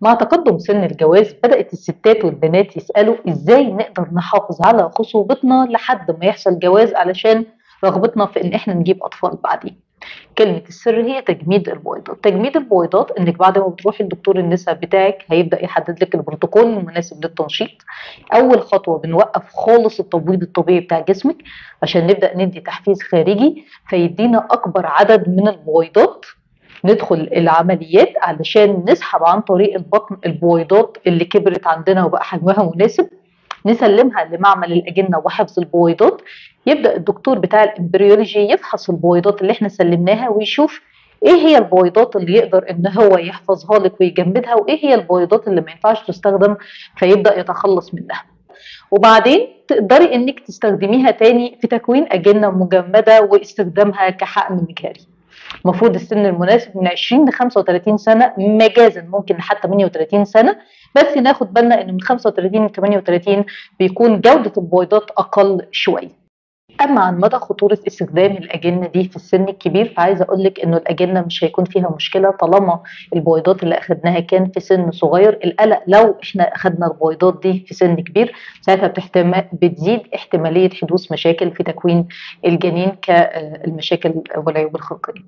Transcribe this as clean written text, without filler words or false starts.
مع تقدم سن الجواز بدأت الستات والبنات يسألوا ازاي نقدر نحافظ على خصوبتنا لحد ما يحصل جواز، علشان رغبتنا في ان احنا نجيب اطفال بعدين. كلمة السر هي تجميد البويضات. تجميد البويضات انك بعد ما بتروحي لدكتور النساء بتاعك هيبدأ يحدد لك البروتوكول المناسب للتنشيط. اول خطوة بنوقف خالص التبويض الطبيعي بتاع جسمك عشان نبدأ ندي تحفيز خارجي فيدينا اكبر عدد من البويضات. ندخل العمليات علشان نسحب عن طريق البطن البويضات اللي كبرت عندنا وبقى حجمها مناسب، نسلمها لمعمل الأجنة وحفظ البويضات. يبدأ الدكتور بتاع ال embryology يفحص البويضات اللي احنا سلمناها ويشوف ايه هي البويضات اللي يقدر ان هو يحفظها لك ويجمدها، وايه هي البويضات اللي ما ينفعش تستخدم فيبدأ يتخلص منها. وبعدين تقدري انك تستخدميها تاني في تكوين أجنة مجمدة واستخدامها كحقن مجهري. المفروض السن المناسب من 20 ل 35 سنة، مجازا ممكن لحد 38 سنة، بس ناخد بالنا ان من 35 ل 38 بيكون جودة البويضات اقل شوية. اما عن مدى خطورة استخدام الاجنة دي في السن الكبير، فعايزة اقول لك انه الاجنة مش هيكون فيها مشكلة طالما البويضات اللي اخدناها كان في سن صغير. القلق لو احنا اخدنا البويضات دي في سن كبير، ساعتها بتزيد احتمالية حدوث مشاكل في تكوين الجنين كالمشاكل والعيوب الخلقية.